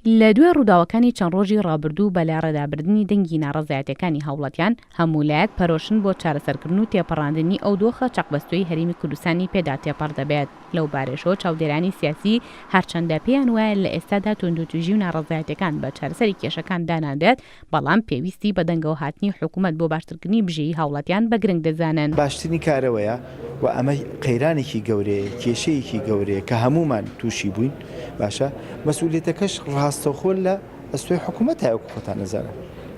لە دوای ڕووداوەکانی چەند ڕۆژی ڕابردوو بە لاڕێدابردنی دەنگی ناڕەزایەتیەکانی هاوڵاتیان، هەموو لایەک پەرۆشن بۆ چارەسەرکردن و تێپەڕاندنی ئەو دۆخە چەقبەستووەی هەرێمی کوردستانی پێدا تێپەڕ دەبێت. لەو بارەیەشەوە چاودێرانی سیاسی هەرچەندە پێیان وایە لە ئێستادا توندوتیژی و ناڕەزایەتیەکان بە چارەسەری کێشەکان دانانرێت، بەڵام پێویستی بە دەنگەوەهاتنی حکومەت بۆ باشترکردنی بژێوی هاوڵاتیان بە گرنگ دەزانن. باشترین کار ئەوەیە و ئەمە قەیرانێکی گەورەیە، کێشەیەکی گەورەیە کە هەموومان تووشی بووین، باشە مەسئولیەتەکەش ڕاستەوخۆ لە ئەستۆی حکوومەتە وەکو خۆتان ئەزانن.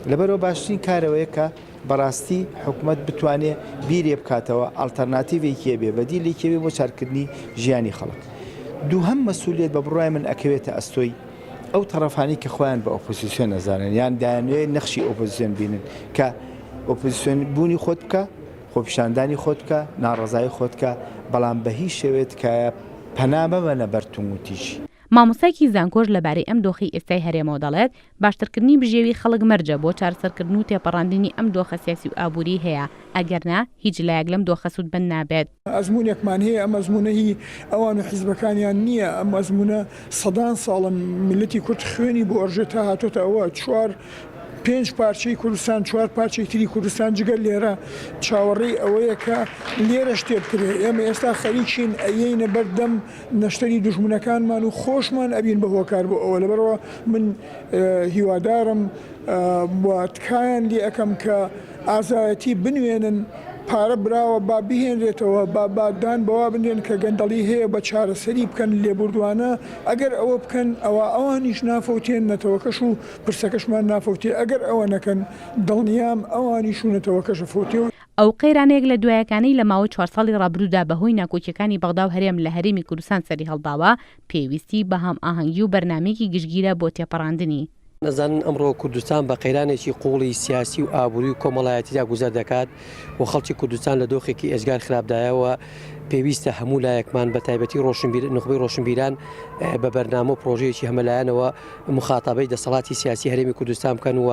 لەبەرئەوە باشترین کار ئەوەیە کە بەڕاستی حکومەت بتوانێ بیرێ بکاتەوە، ئەڵتەرناتیڤێکی هەبێ، بەدیلێکی هەبێ بۆ چارکردنی ژیانی خەڵک. دووهەم مەسئولیەت بە بڕوای من ئەکەوێتە ئەستۆی ئەو تەڕەفانەی کە خۆیان بە ئۆپۆزیسیۆن ئەزانن یان دەیانەوێ نەخشی ئۆپۆزیسیۆن بینن کە ئۆپۆزیسیۆن بوونی خۆت بکە، خۆپیشاندانی خۆت بکە، ناڕەزایی خۆت بکە، بەڵام بە هیچ شێوەیە تکایە پەنا مەبەنە بەر توندوتیژی. مامۆستایەکی زانکۆش لەبارەی ئەم دۆخەی ئێستای هەرێمەوە دەڵێت، باشترکردنی بژێوی خەڵک مەرجە بۆ چارەسەرکردن و تێپەڕاندنی ئەم دۆخە سیاسی و ئابووریەی هەیە، ئەگەرنا هیچ لایەک لەم دۆخە سوودمەند نابێت. ئەزموونێکمان هەیە، ئەم ئەزموونە هی ئەوان و حیزبەکانیان نییە، ئەم ئەزموونە سەدان ساڵە میللەتی کورد خوێنی بۆ ئەڕژێ تا هاتۆتە ئەوە چوار پێنج پارچەی کوردستان چوار پارچەی تری کوردستان جگە لێرە چاوەڕێی ئەوەیە کە لێرە شتێ بکرێ ئێمە ئێستا خەریکین ئەیەینە بەر دەم نەشتەری دوژمنەکانمان و خۆشمان ئەبین بە هۆکار بۆ ئەوە لەبەرئەوە من هیوادارم و تکایان لێ ئەکەم کە ئازایەتی بنوێنن پارە براوە با بهێنرێتەوە با با دان بەوا بنرێن کە گەندەڵی هەیە بە چارەسەری بکەن لێبوردوانە ئەگەر ئەوە بکەن ئەوا ئەوانیش نافەوتێن نەتەوەکەش و پرسەکەشمان نافەوتێ ئەگەر ئەوە نەکەن دڵنیام ئەوانیش و نەتەوەکەش ئەفەوتێ و ئەو قەیرانە یەک لە دوایەکانەی لە ماوەی چوار ساڵی ڕابردوودا بە هۆی ناکۆکییەکانی بەغدا و هەرێم لە هەرێمی کوردستان سەریهەڵداوە، پێویستی بە هەمئاهەنگی و بەرنامەیەکی گشتگیرە بۆ تێپەڕاندنی. ئەزانن ئەمڕۆ کوردستان بە قەیرانێکی قووڵی سیاسی و ئابووری و کۆمەڵایەتیدا گوزەر دەکات و خەڵکی کوردستان لە دۆخێکی ئێجگار خراپدایە و پێویستە هەموو لایەکمان بە تایبەتی ڕۆشنبیر نوخبەی ڕۆشنبیران بە بەرنامە و پرۆژەیەکی هەمەلایەنەوە مخاتەبەی دەسەڵاتی سیاسی هەرێمی کوردستان بکەن و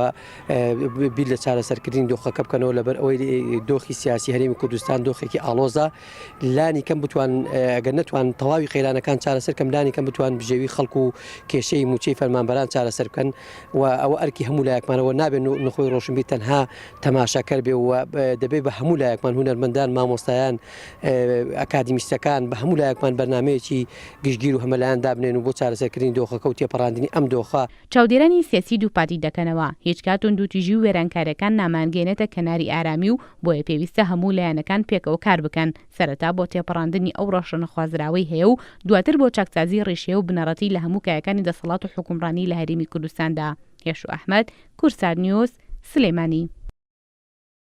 بیر لە چارەسەرکردنی دۆخەکە بکەنەوە لەبەر ئەوەی دۆخی سیاسی هەرێمی کوردستان دۆخێکی ئاڵۆزە لانی کەم بتوان ئەگەر نەتوان تەواوی قەیرانەکان چارەسەر کەم لانی کەم بتوان بژێوی خەڵک و کێشەی موچەی فەرمانبەران چارەسەر بکەن و ئەوە ئەرکی هەموو لایەکمانەوە نابێت نخۆی ڕۆشنبیر تەنها تەماشاکەر بێ و دەبێت بە هەموو لایەکمان هونەرمەندان مامۆستایان ئەکادیمیستەکان بە هەموو لایەکمان بەرنمەیەکی گشتگیر و هەمەلایەن دابنێن و بۆ چارەسەرکردنی دۆخەکە و تێپەڕاندنی ئەم دۆخە. چاودێرانی سیاسی دووپاتی دەکەنەوە، هیچکات توندوتیژی و وێرانکارییەکان نامانگەیەنێتە کەناری ئارامی و بۆیە پێویستە هەموو لایەنەکان پێکەوە کار بکەن، سەرەتا بۆ تێپەڕاندنی ئەو ڕەوشە نەخوازراوەی هەیە و دواتر بۆ چاکسازی ڕیشەیی و بنەڕەتی لە هەموو کایەکانی دەسەڵات و حوکمڕانی لە هەرێمی کوردستاندا. هێشو ئەحمەد، کوردسات نیوز، سلێمانی.